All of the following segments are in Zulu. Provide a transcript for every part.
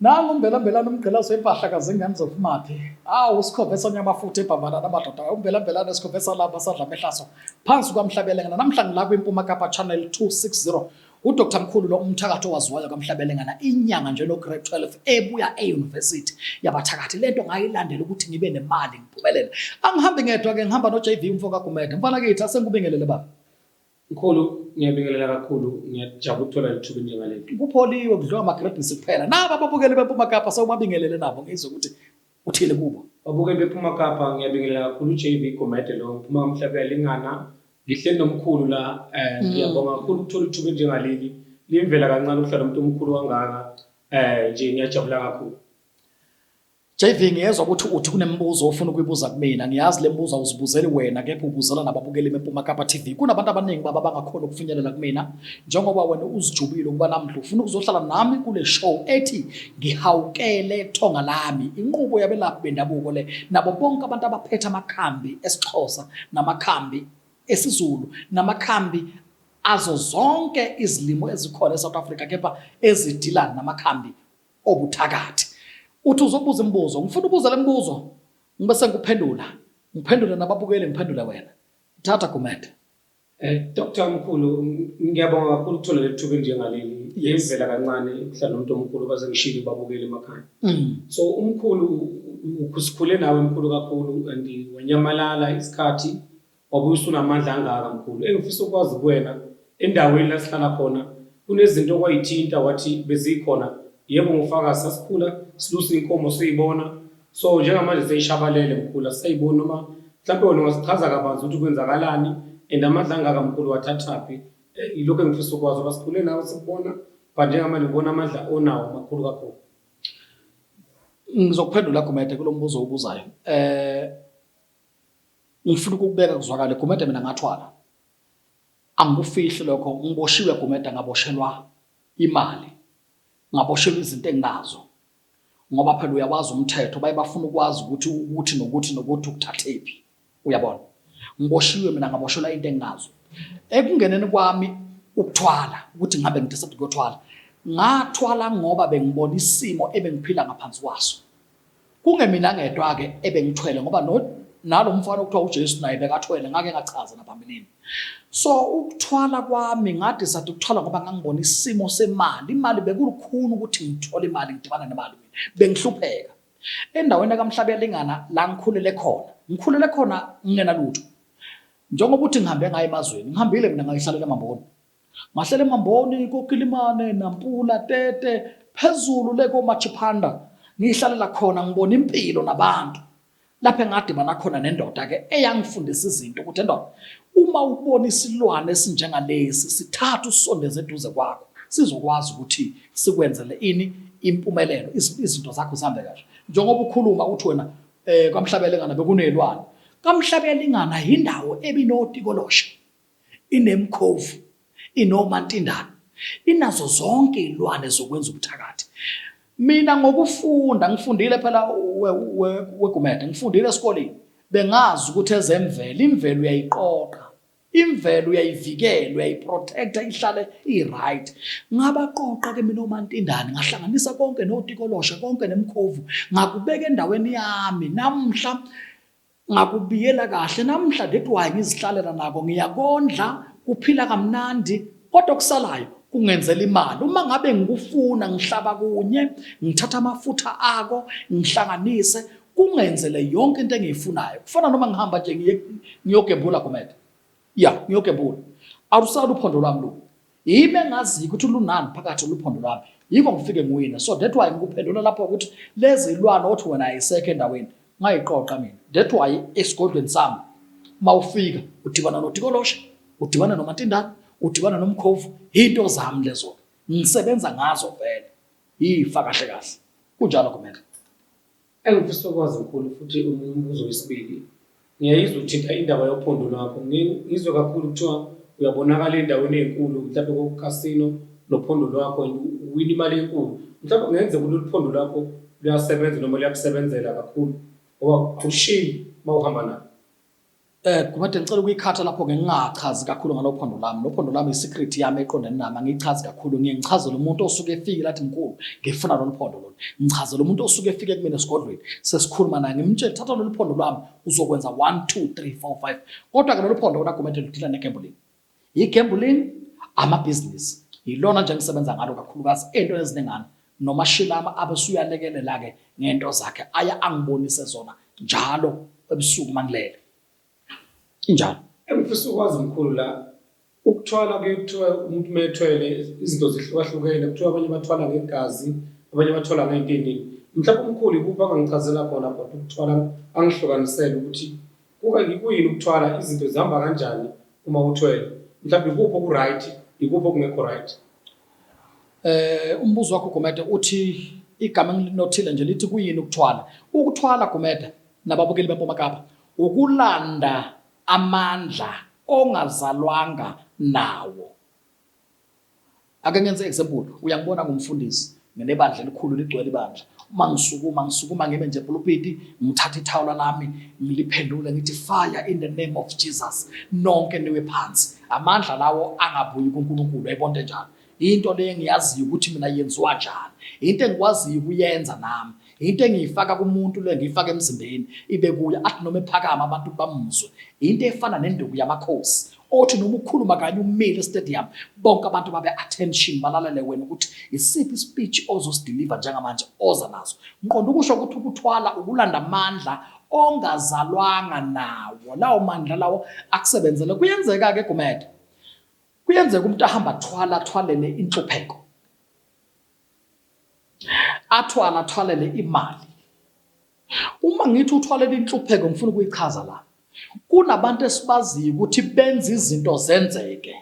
Nangu uMbelambelane umgqilazo wempahla kazingane zokumathi. Awu sikhove sanyama futhi ebhamana namadoda. UMbelambelane sikhove salapha sadla amehlaso. Phansi kwaMhlabelengana namhla ngila kwiMpuma Kapa Channel 260. UDr Mkhulu lo umthakathi owaziwayo kwaMhlabelengana inyanga nje no grade 12 ebuya e-university yabathakathi. Lento ngayilandela ukuthi ngibe nemali ngiphumelele. Angihambi ngedwa ke ngihamba no JV umfo kaGumede. Mfana kithi asengubingelele baba. Mkhulu, ngiyabingelela kakhulu, ngiyajabula ukuthola leli thuba njengaleli. Kupholiwe kudliwa amagrebhisi kuphela. Naba ababukeli beMpuma Kapa sewubabingelele nabo ngizwe ukuthi uthile kubo. Babukeli bePhuma Kapa, ngiyabingelela kakhulu uJV Gumede lo, ngiphuma kaMhlabuyalingana. Ngihleli nomkhulu la, ngiyabonga kakhulu ukuthola ithuba elinjengaleli. Limvela kancane ukuhlala nomuntu omkhulu kangaka. Nje ngiyajabula kakhulu. JV ngiyezwa ukuthi uthi kunemibuzo ofuna ukuyibuza kumina. Ngiyazi le mibuzo awuzibuzeli wena kepha ubuzela nababukeli beMpuma Kapa TV. Kunabantu abaningi baba abangakhona ukufinyelela kumina njengoba wena uzijubile ukuba namhla ufuna ukuzohlala nami kule show ethi ngihawukele thonga lami. Inqubo yabelaphi bendabuko le nabo bonke abantu abaphethe amakhambi esiXhosa namakhambi esiZulu namakhambi azo zonke izilimo ezikhona eSouth Africa kepha ezidila namakhambi obuthakathi. Uthi uzobuza imibuzo, ngifuna ubuza le mibuzo ngibe sengikuphendula, ngiphendule nababukeli, ngiphendule wena. Thatha Gumede. Dr Mkhulu, ngiyabonga kakhulu ukuthola leli thuba elinjengaleli. Yimvela kancane ukuhlala nomuntu omkhulu baze ngishilo babukele emakhaya. So umkhulu sikhule nawe mkhulu kakhulu and wanyamalala isikhathi wabuye usunamandla angaka mkhulu. Engifisa ukwazi kuwena endaweni la sihlala khona kunezinto okwayithinta wathi bezikhona. Yebo ngufakazi sasikhula silusa inkomo siyibona. So njengamanje seyishabalele mkhulu asisayiboni noma mhlawumbe wena ungasichaza kabanzi ukuthi kwenzakalani and amandla angaka mkhulu wathathaphi. Yilokho engifisa ukwazi ngoba sikhule nawe sikubona but njengamanje ngibona amandla onawo makhulu kakhulu. Ngizokuphendula Gumede kulo mbuzo owubuzayo. Ngifuna ukukubeka kuzwakale Gumede mina ngathwala. Angikufihli lokho ngiboshiwe Gumede ngaboshelwa imali. Ngaboshelwa izinto enginazo. Ngoba phela uyawazi umthetho baye bafuna ukwazi ukuthi ukuthi nokuthi nokuthi ukuthathephi. Uyabona? Ngiboshiwe mina ngaboshelwa into enginazo. Ekungeneni kwami ukuthwala ukuthi ngihambe ngidecide ukuyothwala. Ngathwala ngoba bengibona isimo ebengiphila ngaphansi kwaso. Kungemina ngedwa-ke ebengithwele ngoba no nalo mfana okuthiwa uJesu naye bekathwele ngake ngachaza naphambilini. So ukuthwala kwami ngadecide ukuthwala ngoba ngangibona isimo semali. Imali bekulukhuni ukuthi ngithole imali ngidibana nemali mina. Bengihlupheka. Endaweni kaMhlabuyalingana la ngikhulele khona. Ngikhulele khona ngingenalutho. Njengoba uthi ngihambe ngaye emazweni, ngihambile mina ngayihlalela eMamboni. Ngahlala eMamboni, koKilimane, Nampula, Tete, phezulu le koMachiphanda. Ngihlalela khona ngibona impilo nabantu. Lapho engadibana khona nendoda ke eyangifundisa izinto ukuthi ndoda uma ubona isilwane esinjengalesi sithatha usondeze eduze kwakho sizokwazi ukuthi sikwenzele ini impumelelo izinto zakho zihambe kahle. Njengoba ukhuluma uthi wena kwaMhlabelengana bekunelwane. KaMhlabelengana yindawo ebinotikoloshe. Inemkhovu, inomantindane, inazo zonke izilwane zokwenza ubuthakathi. Mina ngokufunda ngifundile phela weGumede, ngifundile esikoleni. Bengazi ukuthi ezemvelo, imvelo uyayiqoqa. Imvelo uyayivikela, uyayiprotecta ihlale i-right. Ngabaqoqa ke mina omantindane, ngahlanganisa konke notikoloshe, konke nemkhovu, ngakubeka endaweni yami. Namhla ngakubiyela kahle namhla that why ngizihlalela nako ngiyakondla kuphila kamnandi kodwa okusalayo kungenzela imali uma ngabe ngikufuna ngihlaba kunye ngithatha amafutha ako ngihlanganise kungenzele yonke into engiyifunayo kufana noma ngihamba nje ngiye ngiyogembula Gumede ya ngiyogembula alusali uphondo lwami lo yimi engaziyo ukuthi lunani phakathi luphondo lwami yikho ngifike ngiwina so that why ngikuphendula lapho ukuthi lezi lwana othi wena ayisekho endaweni ngayiqoqa mina that why esigodlweni sami mawufika udibana notikoloshe udibana nomantindane udibana nomkhovu into zami lezo ngisebenza ngazo vele yifa kahle kahle kunjalo kumele. Engifisa ukwazi mkhulu futhi umbuzo wesibili ngiyayizwa uthinta indaba yophondo lwakho ngizwe kakhulu kuthiwa uyabonakala endaweni ezinkulu mhlawumbe kokhasino nophondo lwakho and uwina imali enkulu mhlawumbe kungenzeka ukuthi lolu phondo lwakho luyasebenza noma luyakusebenzela kakhulu ngoba awushiyi uma uhamba nalo. Gumede ngicela ukuyikhatha lapho ke ngingachazi kakhulu ngalo phondo lami. Lo phondo lami i-secret yami eqondene nami angiyichazi kakhulu. Ngiye ngichazele umuntu osuke efikile athi mkhulu ngifuna lolu phondo lolu. Ngichazele umuntu osuke efike kumina esigodlweni sesikhuluma naye ngimtshele thatha lolu phondo lwami uzokwenza 1 2 3 4 5. Kodwa ke lolu phondo wena Gumede ludila ne-gambling. I-gambling amabhizinisi yilona nje engisebenza ngalo kakhulukazi ey'ntweni eziningana nomashilama abe usuyalekelela-ke ngento zakhe aye angibonise zona njalo ebusuku mangilele injalo. Engifisa ukwazi mkhulu la ukuthwala kuye kuthiwa umuntu uma ethwele izinto zihlukahlukene kuthiwa abanye bathwala ngegazi abanye bathwala ngento eningi mhlawumbe umkhulu ikuphi angangichazela khona kodwa ukuthwala angihlukanisele ukuthi kuyini ukuthwala izinto zihamba kanjani uma uthwele mhlawumbe ikuphi oku-right ikuphi okungekho right. Umbuzo wakho Gumede uthi igama engilinothile nje lithi kuyini ukuthwala? Ukuthwala Gumede nababukeli beMpuma Kapa ukulanda amandla ongazalwanga nawo. Ake ngenze example, uyangibona ngumfundisi nginebandla elikhulu ligcwele ibandla. Uma ngisukuma ngisukuma ngime nje epulpiti ngithatha ithawula lami ngiliphendule ngithi fire in the name of Jesus nonke niwe phansi. Amandla lawo angabuyi kuNkulunkulu ayibonto enjalo. Into le engiyaziyo ukuthi mina yenziwa njani. Into engikwaziyo ukuyenza nami. Into engiyifaka kumuntu le ngiyifaka emzimbeni ibe kuye athi noma ephakama abantu bamuzwe. Into efana nenduku yamakhosi. Othi noma ukhuluma kanye umile estadium bonke abantu babe attention balalele wena ukuthi isiphi ispeech ozosideliver njengamanje oza naso. Ngiqonda ukusho ukuthi ukuthwala ukulanda amandla ongazalwanga nawo. Lawo mandla lawo akusebenzele. Kuyenzeka ke Gumede. Kuyenzeka umuntu ahamba athwala athwalele inhlupheko. Athwala athwalele imali. Uma ngithi uthwalela inhlupheko ngifuna ukuyichaza la. Kunabantu esibaziyo ukuthi benza izinto zenzeke.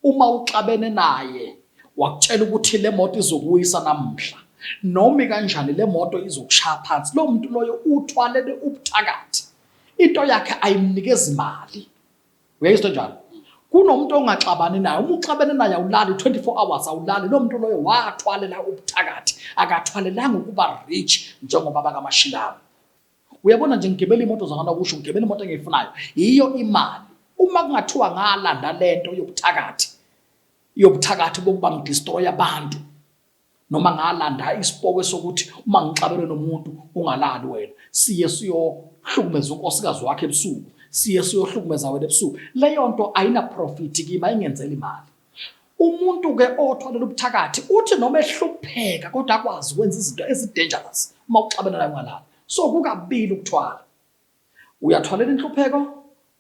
Uma uxabene naye wakutshela ukuthi le moto izokuwisa namuhla. Noma kanjani le moto izokushaya phansi. Lo muntu loyo uthwalele ubuthakathi. Into yakhe ayimnikezi imali. Uyayizwa njalo? Kunomuntu ongaxabani naye, uma uxabene naye awulali 24 hours awulali. Lo muntu loyo wathwalela ubuthakathi, akathwalelanga ukuba rich njengoba bakaMashilama. Uyabona nje ngigibela imoto zakanokusho, ngigibela imoto engiyifunayo. Yiyo imali. Uma kungathiwa ngalanda lento yobuthakathi, yobuthakathi bokuba ngidestroy abantu noma ngalanda isipokwe sokuthi uma ngixabene nomuntu ungalali wena siye siyohlukumeza unkosikazi wakhe ebusuku siye siyohlukumeza wena ebusuku leyo nto ayina profit kimi ayingenzeli imali umuntu ke othwalela ubuthakathi uthi noma ehlupheka kodwa akwazi ukwenza izinto ezi-dangerous uma uxabene naye ungalali so kukabili ukuthwala uyathwalela inhlupheko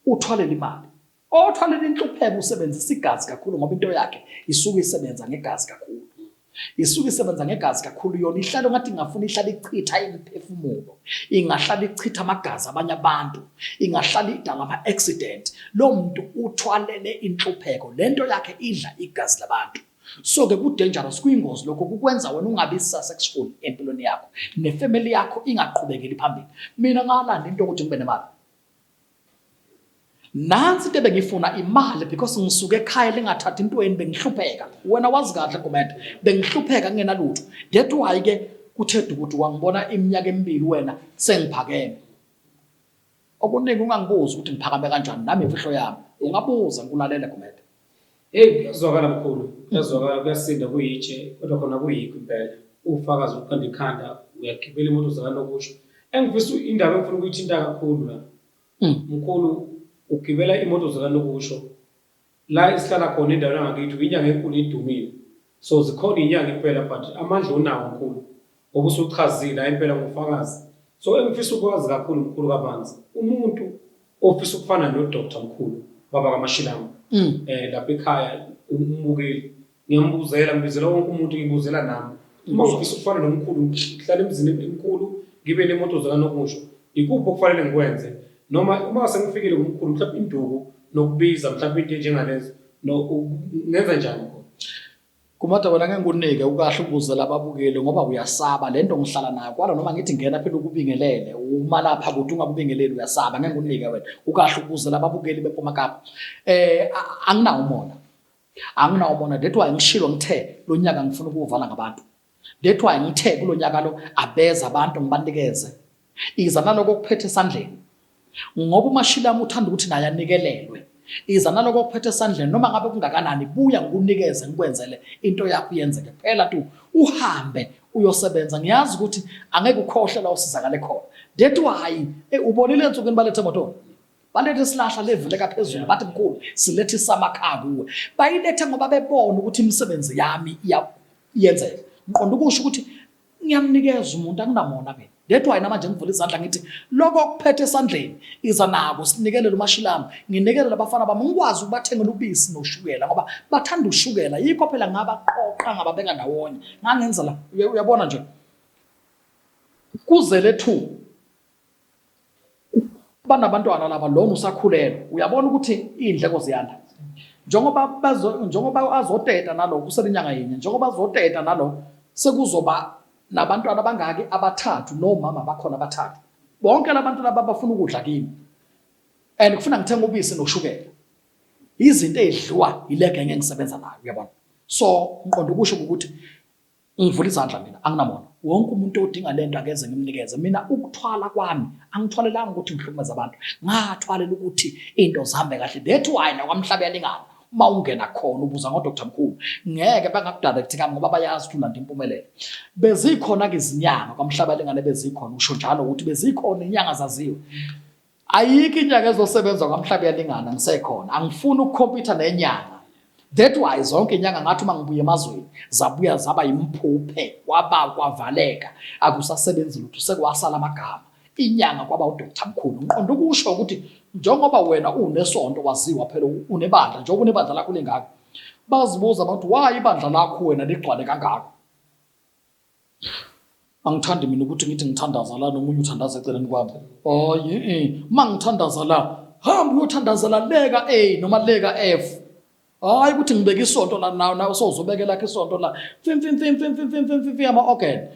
uthwalela imali Othwalela inhlupheko usebenzisa igazi kakhulu ngoba into yakhe isuke isebenza ngegazi kakhulu. Isuke isebenza ngegazi kakhulu yona ihlale ngathi ingafuna ihlale ichitha imiphefumulo, ingahlala ichitha amagazi abanye abantu, ingahlala idala ama-accident. Lo muntu uthwalele inhlupheko, le nto yakhe idla igazi labantu. So ke ku-dangerous, kuyingozi lokho, kukwenza wena ungabi successful empilweni yakho nefamily yakho ingaqhubekeli phambili. Mina ngalanda into yokuthi ngibe nemali. Nansi into ebengifuna imali because ngisuke ekhaya lingathathi intweni bengihlupheka. Wena wazi kahle Gumede, bengihlupheka ngingenalutho. That why ke kuthe dukudu wangibona iminyaka emibili wena sengiphakeme. Okuningi ungangibuzi ukuthi ngiphakame kanjani nami imfihlo yami. Ungabuza ngikulalele Gumede. Hey kuyazwakala mkhulu, kuyazwakala kuyasinda kuyitshe kodwa khona kuyikho impela. Ufakazi uqanda ikhanda uyagibela imoto zakanokusho. Engifisa indaba engifuna ukuyithinta kakhulu la. Mkhulu ugibela imoto zikanokusho la esihlala khona endaweni yangakithi uyinyanga enkulu idumile. So zikhona inyanga impela but amandla unawo mkhulu ngoba usuchazile hayi impela ngufakazi. So engifisa ukwazi kakhulu mkhulu kabanzi umuntu ofisa ukufana no Dr Mkhulu baba kaMashilamu lapha ekhaya umbukeli ngiyambuzela ngibizela wonke umuntu ngibuzela nami uma ngifisa ukufana nomkhulu ngihlala emzini emkhulu ngibe nemoto zikanokusho ikuphi okufanele ngikwenze noma uma sengifikile kumkhulu mhlawumbe induku nokubiza mhlawumbe into enjengalezo no ngenza njani khona. Gumede wena ngeke ngikunike ukahle ubuzela ababukeli ngoba uyasaba lento ngihlala nayo kwala noma ngithi ngena phela ukubingelele uma lapha kude ungakubingeleli uyasaba ngeke ngikunike wena ukahle ubuzela ababukeli beMpuma Kapa anginawo umona anginawo umona that why ngishilo ngithe lo nyaka ngifuna ukuwuvala ngabantu that why ngithe kulo nyaka lo abeza abantu ngibanikeze iza naloko okuphethe esandleni. Ngoba uMashilama uthanda ukuthi naye anikelelwe. Iza naloko okuphethe esandleni noma ngabe kungakanani buya ngikunikeze ngikwenzele into yakho iyenzeke kuphela tu uhambe uyosebenza ngiyazi ukuthi angeke ukhohle la usizakale khona. That why eh, ubonile ensukwini balethe motor. Balethe isilahla levuleka phezulu bathi mkhulu silethe isamakha kuwe. Bayilethe ngoba bebona ukuthi imisebenzi yami iyenzeka. Ngiqonda ukusho ukuthi ngiyamnikeza umuntu anginamona mina that why namanje ngivula izandla ngithi lokho okuphethe esandleni iza nako sinikelele umashilamu nginikelele abafana bami ngikwazi ukubathengela ubisi noshukela ngoba bathanda ushukela yikho phela ngabaqoqa ngababeka ndawonye ngangenza la uyabona nje kuzele two banabantwana laba lona usakhulelwe uyabona ukuthi iy'ndleko ziyanda njengoba bazo njengoba azoteta nalo kuselinyanga yinye njengoba azoteta nalo sekuzoba nabantwana abangaki abathathu nomama bakhona abathathu bonke labantu laba bafuna ukudla kimi and kufuna ngithenga ubisi noshukela izinto ezidliwa yile genge engisebenza nayo uyabona so ngiqonda ukusho ukuthi Ngivula izandla mina anginamona. Wonke umuntu odinga lento akeze ngimnikeze. Mina ukuthwala kwami angithwalelanga ukuthi ngihlukumeze abantu. Ngathwalela ukuthi into zihambe kahle. That why nakwamhlaba yalingana. Uma ungena khona ubuza ngoDr Mkhulu ngeke bangakudirect kami ngoba bayazi ukuthi ulanda impumelelo. Bezikhona ke izinyanga kwamhlaba yalingana bezikhona usho njalo ukuthi bezikhona inyanga zaziwe. Ayikho inyanga ezosebenza kwamhlaba yalingana ngisekhona. Angifuni ukukhompyutha nenyanga. That why zonke inyanga ngathi uma ngibuye emazweni zabuya zaba yimphuphe kwaba kwavaleka akusasebenzi lutho sekwasala amagama. Inyanga kwaba uDr Mkhulu. Ngiqonda ukusho ukuthi njengoba wena unesonto waziwa phela unebandla njengoba unebandla lakho lingaka. Bazibuza abantu why ibandla lakho wena ligcwale kangaka? Angithandi mina ukuthi ngithi ngithandaza la nomunye uthandaza eceleni kwami. Hayi eh uma ngithandaza la hamba uyothandazela leka A noma leka F. Hayi ukuthi ngibeke isonto la nawe nawe sowuzobeke lakho isonto la. Mfim mfim mfim mfim mfim mfim mfim ama organ.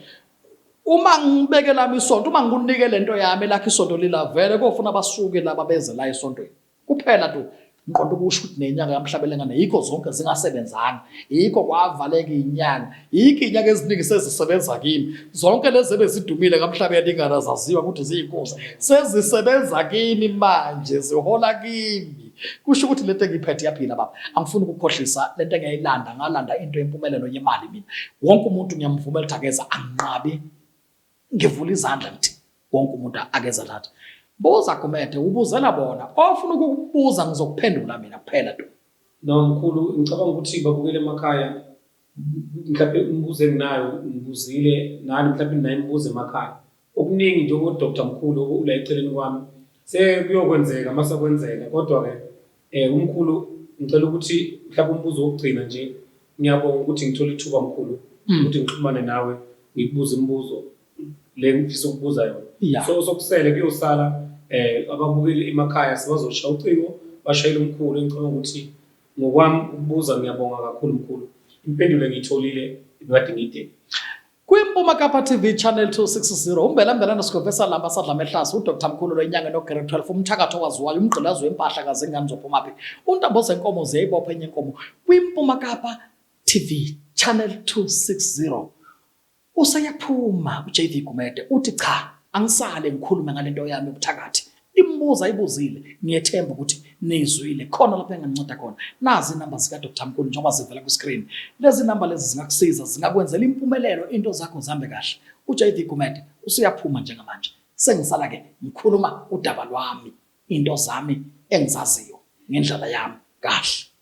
Uma ngibeke lami isonto uma ngikunike lento yami lakho isonto lila vele kofuna basuke laba beze la esontweni. Kuphela tu ngiqonda ukusho ukuthi nenyanga yamhlabelengane yikho zonke zingasebenzanga yikho kwavaleka inyanga yikho inyanga eziningi sezisebenza kimi zonke lezi ebezidumile kamhlabelengane zaziwa ukuthi ziyinkosi sezisebenza kimi manje zihola kimi kusho ukuthi lento engiyiphethe iyaphila baba angifuni ukukhohlisa lento engiyayilanda ngalanda into yempumelelo yemali mina wonke umuntu ngiyamvumela ukuthi akeza anginqabi ngivula izandla ngithi wonke umuntu akeza lathi buza Gumede ubuzela bona ofuna ukukubuza ngizokuphendula mina kuphela tu No mkhulu ngicabanga ukuthi babukele emakhaya mhlawumbe umbuzo enginayo ngibuzile nani mhlawumbe ninayo imibuzo emakhaya okuningi njengo Dr Mkhulu ula eceleni kwami sekuyokwenzeka mase kwenzeka kodwa ke eh umkhulu ngicela ukuthi mhlawumbe umbuzo wokugcina nje ngiyabonga ukuthi ngithole ithuba mkhulu ukuthi ngixhumane nawe ngikubuze imibuzo le ngifisa ukubuza yona Yeah. so sokusele kuyosala eh ababukeli emakhaya sebazoshaya ucingo bashayele umkhulu engicabanga ukuthi ngokwami ukubuza ngiyabonga kakhulu mkhulu impendulo engiyitholile ibikade ngiyidinga Kwimpuma Kapa TV Channel 260 umbela mbela nosigovesa lamba sadla amehlasi uDr Mkhulu lo inyanga no Grade 12 umthakatho owaziwayo umgqilazi wempahla kazingane zophumaphi untambo zenkomo ziyayibopha enye inkomo kwimpuma Kapa TV Channel 260 Useyaphuma uJV Gumede uthi cha angisale ngikhulume ngalento yami yobuthakathi. Imibuzo ayibuzile ngiyethemba ukuthi nizwile khona lapho enganinceda khona. Nazi inamba zika Dr Mkhulu njengoba zivela ku screen. Lezi namba lezi zingakusiza zingakwenzela impumelelo into zakho zihambe kahle. UJV Gumede useyaphuma njengamanje. Sengisala ke ngikhuluma udaba lwami into zami engizaziyo ngendlela yami kahle.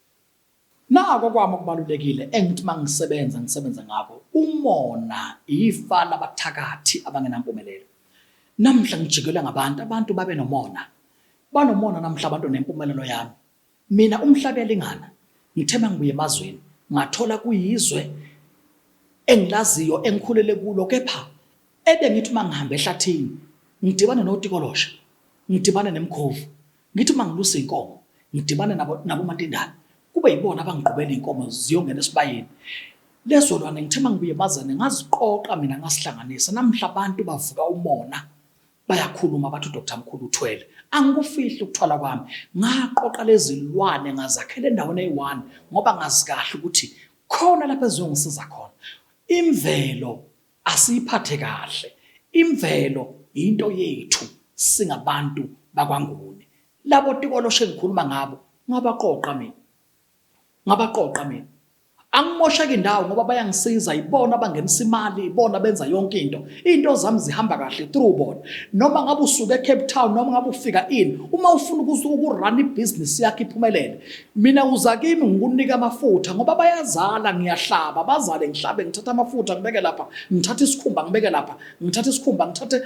Nako kwami okubalulekile engithi mangisebenza ngisebenze ngakho umona ifa labathakathi abangenampumelelo. Namhla ngijikelwe ngabantu abantu babe nomona. Banomona namhla abantu nempumelelo yami. Mina umhlaba uyalingana. Ngithe mangibuye emazweni ngathola kuyizwe engilaziyo engikhulele kulo kepha ebengithi uma ngihamba ehlathini ngidibane notikoloshe ngidibane nemkhovu Ngithi uma ngilusa iy'nkomo ngidibane nabo nabomantindane kube yibona abangigqubela iy'nkomo ziyongena esibayeni. Lezo lwane ngithe uma ngibuye emazane ngaziqoqa mina ngasihlanganisa. Namhla abantu bavuka umona bayakhuluma bathi uDr Mkhulu uthwele. Angikufihli ukuthwala kwami. Ngaqoqa lezi lwane ngazakhela endaweni eyi-one ngoba ngazi kahle ukuthi khona lapho eziyongisiza khona. Imvelo Asiyiphathe kahle imvelo yinto yethu singabantu bakwaNguni. Labo tikoloshe engikhuluma ngabo ngabaqoqa mina. Ngabaqoqa mina. Angimosheki indawo ngoba bayangisiza, ibona abangenisa imali, ibona benza yonke into. Into zami zihamba kahle through bona. Noma ngabe usuke eCape Town noma ngabe ufika in, uma ufuna ukurun ibhizinisi yakho iphumelele, mina uza kimi ngikunika amafutha ngoba bayazala, ngiyahlaba, bazale ngihlabe, ngithatha amafutha ngibeke lapha, ngithatha isikhumba ngibeke lapha, ngithatha isikhumba ngithathe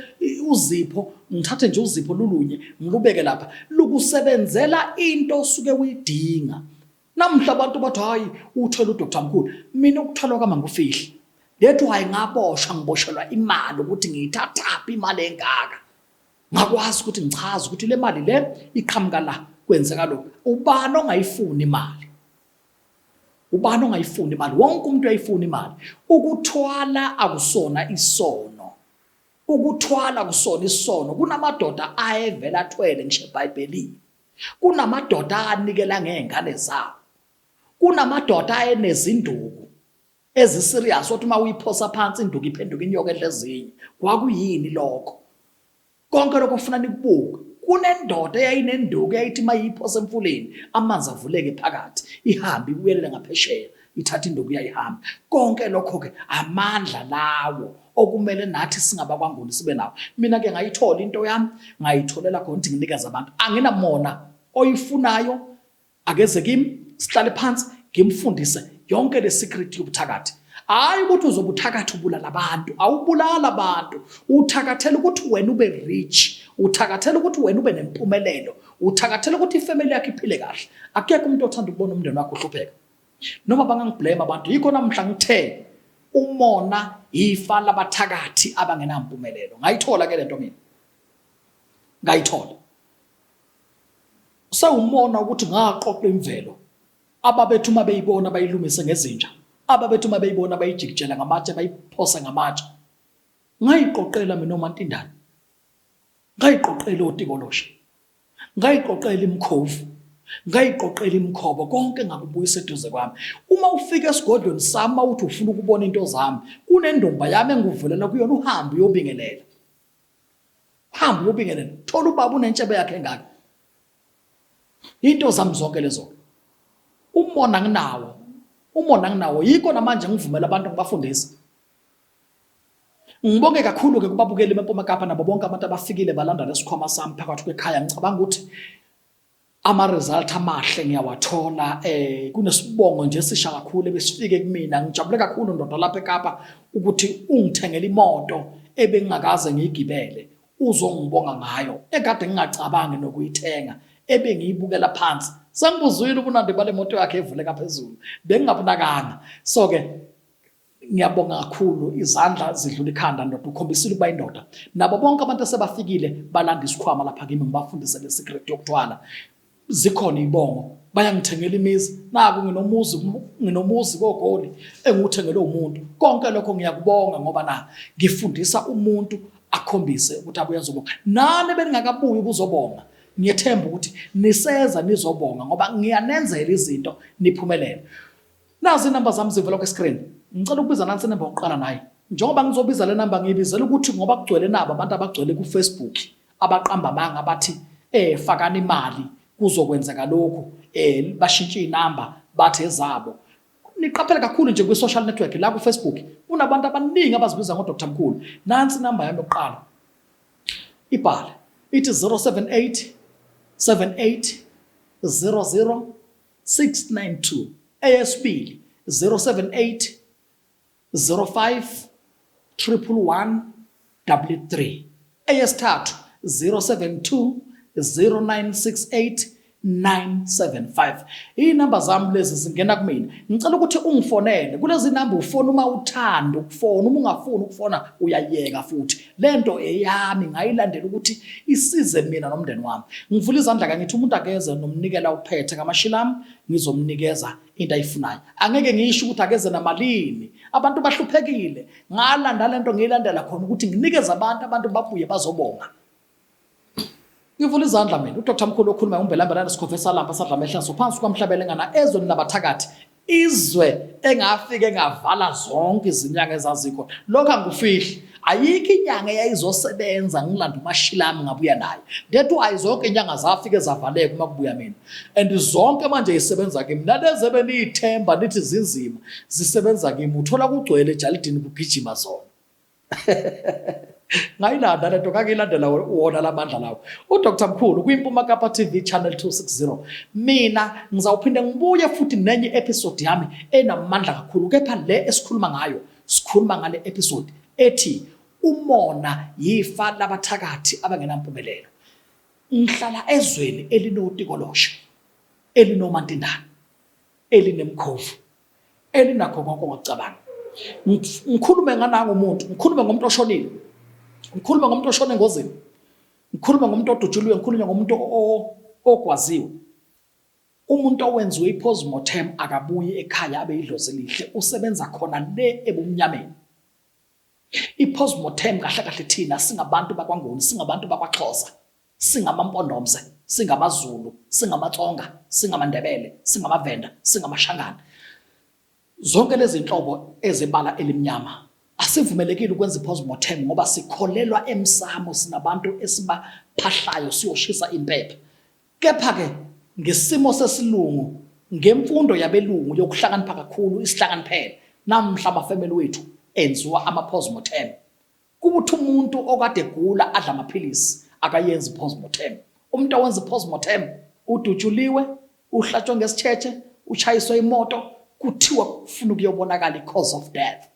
uzipho, ngithathe nje uzipho lulunye ngilubeke lapha. Lukusebenzela into osuke uyidinga. Namuhla abantu bathi hayi uthwele uDr Mkhulu. Mina ukuthwalwa kwami angikufihli. Lethu hayi ngaboshwa ngiboshelwa imali ukuthi ngiyithathaphi imali engaka. Ngakwazi ukuthi ngichaze ukuthi le mali le iqhamuka la kwenzeka lokhu. Ubani ongayifuni imali? Ubani ongayifuni imali? Wonke umuntu uyayifuna imali. Ukuthwala akusona isono. Ukuthwala kusona isono. Kunamadoda ayevela athwele ngisho eBhayibhelini. Kunamadoda anikela ngezingane zawo. Kunamadoda ayenezinduku eziserious othi uma uyiphosa phansi induku iphenduka inyoka edla ezinye. Kwakuyini lokho? Konke lokho kufuna nikubuke. Kunendoda eyayinenduku eyayithi uma iyiphosa emfuleni amanzi avuleke phakathi ihambe ibuyelele ngaphesheya ithatha induku iyayihamba. Konke lokho-ke amandla lawo okumele nathi singabakwaNguni sibe nawo. Mina ke ngayithola into yami, ngayitholela khona ukuthi nginikeze abantu. Anginamona, oyifunayo akeze kimi, sihlale phansi ngimfundise yonke le secret yobuthakathi. Hayi ukuthi uzobuthakatha ubulala abantu, awubulala abantu. Uthakathela ukuthi wena ube rich, uthakathela ukuthi wena ube nempumelelo, uthakathela ukuthi ifamily yakho iphile kahle. Akekho umuntu othanda ukubona umndeni wakhe uhlupheka. Noma bangangiblame abantu, yikho namuhla ngithe umona ifa labathakathi abangenampumelelo. Ngayithola ke lento mina, ngayithola. Sewumona ukuthi ngaqoqa imvelo ababethu uma beyibona bayilumise ngezinja, ababethu uma beyibona bayijikijela ngamatshe, bayiphosa ngamatshe. Ngayiqoqela mina oMantindane, ngayiqoqela oTikoloshe, ngayiqoqela imikhovu, ngayiqoqela imikhobo, konke ngakubuyisa eduze kwami. Uma ufika esigodlweni sami, uma uthi ufuna ukubona into zami, kunendumba yami engikuvulela kuyona, uhambe uyobingelela. Uhambe uyobingelela. Thola ubaba unentshebe yakhe engaka. Into zami zonke lezo. Umona nginawo. Umona nginawo. Yikho namanje ngivumela abantu ngibafundise. Ngibonge kakhulu-ke kubabukeli beMpuma Kapa nabo bonke abantu abafikile balanda lesikhwama sami phakathi kwekhaya. Ngicabanga ukuthi ama-result amahle ngiyawathola eh kunesibongo nje esisha kakhulu ebesifike kumina. Ngijabule kakhulu ndoda lapha eKapa ukuthi ungithengele imoto ebengingakaze ngiyigibele, uzongibonga ngayo ekade ngingacabangi nokuyithenga ebengiyibukela phansi. Sengibuzwile ubunandi bale moto yakhe evuleka phezulu, bengingabunakanga. So-ke Ngiyabonga kakhulu, izandla zidlula ikhanda ndoda, ukhombisile ukuba indoda. Nabo bonke abantu asebafikile balanda isikhwama lapha kimi ngibafundise le secret yokuthwala. Zikhona izibongo, bayangithengela imizi, naku nginomuzi, nginomuzi koGoli engiwuthengelwe umuntu. Konke lokho ngiyakubonga ngoba na ngifundisa umuntu akhombise ukuthi abuye azobonga. Nani beningakabuyi ukuzobonga, ngiyethemba ukuthi niseza nizobonga ngoba ngiyanenzela izinto niphumelele. Nazi inamba zami zivela kwi-screen. Ngicela ukubiza nansi inamba yokuqala naye. Njengoba ngizobiza le namba ngiyibizela ukuthi ngoba kugcwele nabo abantu abagcwele ku-Facebook abaqamba amanga bathi eh fakani imali kuzokwenzeka lokhu eh bashintshe inamba bathi ezabo. Niqaphele kakhulu nje kwi-social network la ku-Facebook kunabantu abaningi abazibiza ngo-Dr Mkhulu. Nansi inamba yami yokuqala. Ibhale ithi 078 78 00 692 eyesibili 078 05 111 33 eyesithathu 072 0968 975 Iy'namba zami lezi zingena kumina. Ngicela ukuthi ungifonele kulezi namba, ufone uma uthanda ukufona, uma ungafuni ukufona uyayeka futhi. Lento eyami ngayilandela ukuthi isize mina nomndeni wami. Ngivula izandla ka ngithi umuntu akeze nomnikela uphethe kamashilamu ngizomnikeza into ayifunayo. Angeke ngisho ukuthi akeze namalini. Abantu bahluphekile. Ngalanda lento ngiyilandela khona ukuthi nginikeze abantu, abantu babuye bazobonga. Ngivula izandla mina. UDr Mkhulu okhuluma uMbelambelane Sikhove salamba sadla amehlaso phansi kwamhlabelengana ezweni labathakathi. Izwe engafike ngavala zonke izinyanga ezazikhona. Lokho angikufihli. Ayikho inyanga eyayizosebenza ngilanda umashila ami ngabuya naye. That why zonke inyanga zafike zavaleka uma kubuya mina. And zonke manje isebenza kimi. Nalezi ebeniyithemba nithi zinzima zisebenza kimi. Uthola kugcwele ejalidini kugijima zona. Ngayilanda lento ngangilandela wona lamandla lawo. UDr Mkhulu kwiMpuma Kapa TV Channel 260. Mina ngizawuphinde ngibuye futhi nenye episode yami enamandla kakhulu kepha le esikhuluma ngayo sikhuluma ngale episode ethi umona yifa labathakathi abangenampumelelo. Ngihlala ezweni elinotikoloshe, elinomantindane, elinemkhovu, elinakho konke ongakucabanga. Ngikhulume ngananga umuntu, ngikhulume ngomuntu oshonile, ngikhulume ngomuntu oshone engozini, ngikhulume ngomuntu odutshuliwe, ngikhulume ngomuntu ogwaziwe. Umuntu owenziwe i-postmortem akabuyi ekhaya abe yidlozi elihle, usebenza khona le ebumnyameni. I-postmortem kahle kahle thina singabantu bakwaNguni, singabantu bakwaXhosa, singamaMpondomse, singamaZulu, singamaTsonga, singamaNdebele, singamaVenda, singamaShangane. Zonke lezi nhlobo ezebala elimnyama asivumelekile ukwenza i-postmortem ngoba sikholelwa emsamo, sinabantu esibaphahlayo siyoshisa impepha. Kepha-ke ngesimo sesilungu, ngemfundo yabelungu yokuhlakanipha kakhulu isihlakaniphele, namhla amafemeli wethu enziwa ama-postmortem. Kubuthi umuntu okade egula adla amaphilisi akayenzi i-postmortem. Umuntu owenza i-postmortem udutshuliwe, uhlatshwe ngesitshetshe, ushayiswe imoto, kuthiwa kufuna ukuyobonakala i-cause of death.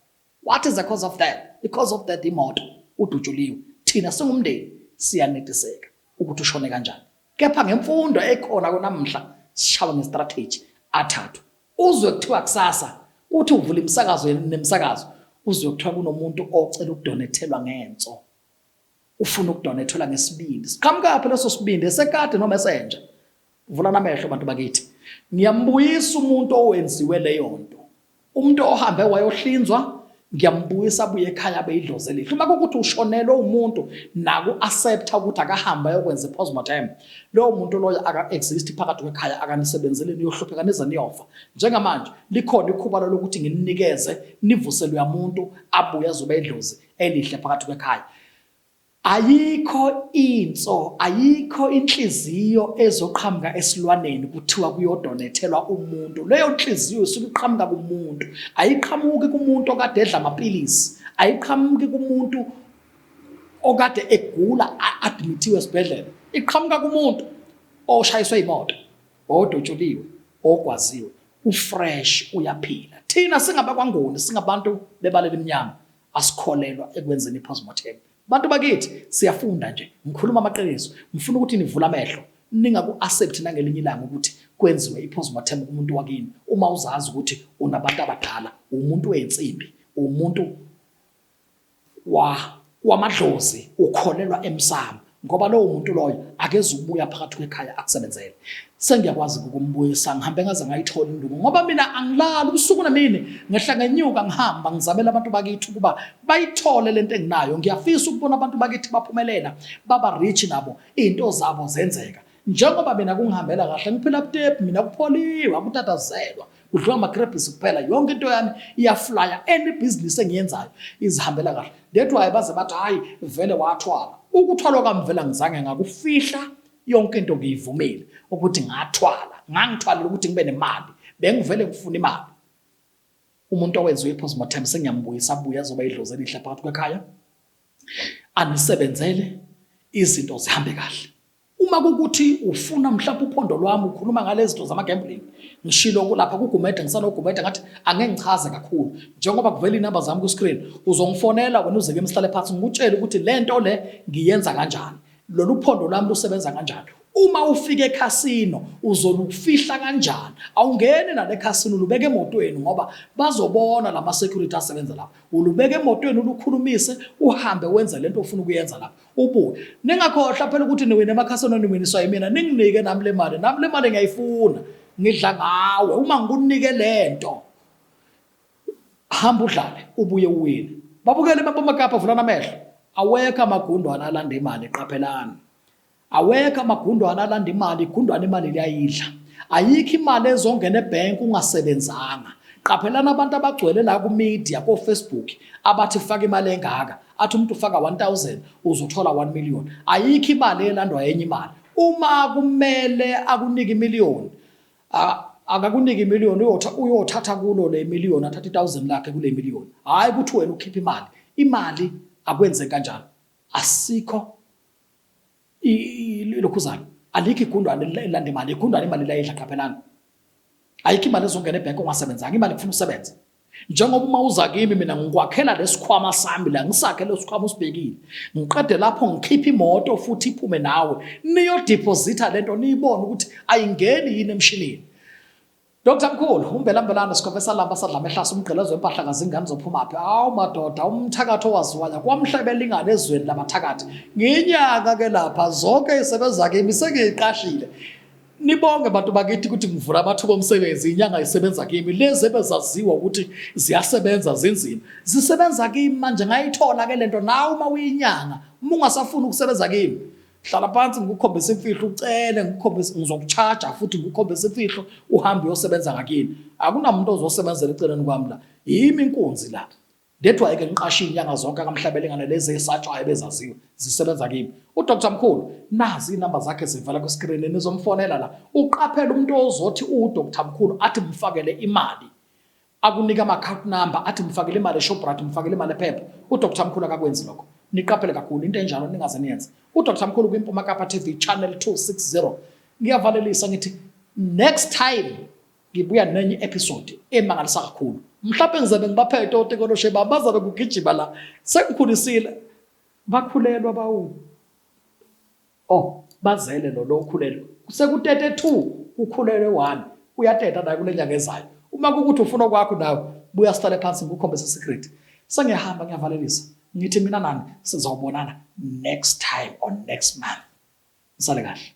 What is the cause of death? The cause of death imoto, udutshuliwe. Thina singumndeni siyanetiseka ukuthi ushone kanjani. Kepha ngemfundo ekhona konamhla sishawa ngestrategy athathwe. Uzwe kuthiwa kusasa uthi uvula imisakazo nemisakazo uzwe kuthiwa kunomuntu ocela ukudonethelwa ngenso. Ufuna ukudonethelwa ngesibindi. Siqhamukaphi leso sibindi esekade noma esenja? Vulani amehlo bantu bakithi. Ngiyambuyisa umuntu owenziwe leyo nto. Umuntu ohambe wayohlinzwa ngiyambuyisa abuye ekhaya abe idlozi elihle. Uma kukuthi ushonelwe umuntu naku accepta ukuthi akahambe ayokwenza i-postmortem, lowo muntu loyo aka-exist phakathi kwekhaya, akanisebenzeli, niyohlupheka nize niyofa. Njengamanje likhona ikhubalo lokuthi ngininikeze nivuselwe umuntu abuye azoba idlozi elihle phakathi kwekhaya. Ayikho inso, ayikho inhliziyo ezoqhamuka esilwaneni kuthiwa kuyodonethelwa umuntu. Leyo nhliziyo isuke iqhamuka kumuntu. Ayiqhamuki kumuntu okade edla amapilisi. Ayiqhamuki kumuntu okade egula admithiwe esibhedlela. Iqhamuka kumuntu oshayiswe imoto, odotshuliwe, ogwaziwe, ufresh uyaphila. Thina singabakwaNguni, singabantu bebala elimnyama. Asikholelwa ekwenzeni i-postmortem. Bantu bakithi siyafunda nje, ngikhuluma amaqiniso. Ngifuna ukuthi nivule amehlo, ningaku-accept nangelinye ilanga ukuthi kwenziwe i-postmortem kumuntu wakini uma uzazi ukuthi unabantu abadala, umuntu wensimbi, umuntu wa wamadlozi, ukholelwa emsamo ngoba lowo muntu loyo akezukubuya phakathi kwekhaya akusebenzele. Sengiyakwazi ukumbuyisa ngihambe ngaze ngayithola induku ngoba mina angilali ubusuku nemini, ngehla ngenyuka ngihamba ngizamela abantu bakithi ukuba bayithole lento enginayo. Ngiyafisa ukubona abantu bakithi baphumelela, baba rich nabo, izinto zabo zenzeka. Njengoba mina kungihambela kahle, ngiphila butepu mina, kupholiwe, akutatazelwa, kudliwa amagrebhisi kuphela, yonke into yami iyaflya, any business engiyenzayo izihambela kahle. That why baze bathi hayi vele wathwala. Ukuthwalwa kwami vele angizange ngakufihla, yonke into ngiyivumile ukuthi ngathwala, ngangithwalela ukuthi ngibe nemali, bengivele ngifuna imali. Umuntu owenziwe i-postmortem sengiyambuyisa abuye azoba idlozi elihle phakathi kwekhaya, anisebenzele izinto zihambe kahle. Uma kukuthi ufuna mhlawumbe uphondo lwami ukhuluma ngalezi zinto zama-gambling, ngishilo lapha kuGumede, ngisanoGumede ngathi angeke ngichaze kakhulu njengoba kuvela inamba zami ku-screen, uzongifonela wena uze kimi sihlale phansi ngikutshele ukuthi le nto le ngiyenza kanjani, lolu phondo lwami lusebenza kanjani. Uma ufika ekhasino uzolufihla kanjani, awungeni nale khasino ulubeke emotweni ngoba bazobona lama security asebenza lapha. Ulubeke emotweni ulukhulumise uhambe wenze lento ofuna ukuyenza lapha ubuye. Ningakhohlwa phela ukuthi niwine emakhasino niwiniswa yimina, ninginike nami le mali, nami le mali ngiyayifuna, ngidla ngawe. Uma ngikunike lento hamba udlale ubuye uwine. Babukele babomakapa, vulana amehlo. Awekho amagundwana alanda imali, qaphelani. Awekho amagundwana alanda imali, igundwana imali liyayidla. Ayikho imali ezongena ebhenki ungasebenzanga. Qaphelani abantu abagcwele la ku-media ko-Facebook abathi faka imali engaka, athi umuntu ufaka 1000 uzothola 1 million. Ayikho imali elandwa enye imali. Uma kumele akunike imiliyoni, akakunike imiliyoni, uyothatha kulo le miliyoni, athathe i-1000 lakhe kule miliyoni. Hhayi ukuthi wena ukhiphe imali. Imali akwenzeki kanjalo. Asikho ilokhuzana alikho igundwane elilanda imali, igundwane imali layidla. Qaphelani, ayikho imali ezongena ebhenki ungasebenzanga. Imali kufuna usebenze. Njengoba uma uza kimi mina ngikwakhela lesikhwama sami la, ngisakhe lesikhwama usibhekile, ngiqede lapho ngikhiphe imoto futhi iphume nawe niyodepositha lento, niyibone ukuthi ayingeni yini emshinini. Dr Mkhulu, umbelambelane sikhove salamba sadla amehlasa umgqelezo wempahla kazingane zophumaphi. Awu madoda, umthakathi owaziwayo kwamhlebe lingane ezweni labathakathi. Nginyaka ke lapha zonke isebenza kimi sengiyiqashile. Nibonge bantu bakithi ukuthi ngivula amathuba omsebenzi, inyanga isebenza kimi. Lezi ebezaziwa ukuthi ziyasebenza zinzima, zisebenza kimi manje. Ngayithola ke lento. Nawe uma uyinyanga, uma ungasafuni ukusebenza kimi, hlala phansi ngikukhombise imfihlo, ucele ngikukhombise, ngizokucharge futhi ngikukhombise imfihlo, uhambe uyosebenza ngakini. Akunamuntu ozosebenzela eceleni kwami la, yimi inkunzi la. That's why ke ngiqashe inyanga zonke kaMhlabelengane lezi esatshwayo bezaziwe zisebenza kimi. UDr Mkhulu nazi inamba zakhe zivela ku screen, nizomfonela la. Uqaphela umuntu ozothi uDr Mkhulu athi mfakele imali, akunika ama account number, athi mfakele imali eShoprite, mfakele imali ePep. UDr Mkhulu akakwenzi lokho. Niqaphele kakhulu into enjalo ningaze niyenze. UDr Mkhulu kwiMpuma Kapa TV channel 260. Ngiyavalelisa ngithi next time ngibuya nenye episode emangalisa kakhulu. Mhlawumbe ngizabe ngibaphethe otikoloshe bami, bazabe kugijima la. Sengikhulisile. Bakhulelwa bawu. Oh, bazele lo ukhulelwe. Sekutete 2, ukhulelwe 1. Uyateta naye kule nyanga ezayo. Uma kukuthi ufuna okwakho nawe, buya sihlale phansi ngikukhombise secret. Sengiyahamba ngiyavalelisa. Ngithi mina nani sizawubonana next time or next month. Nisale kahle.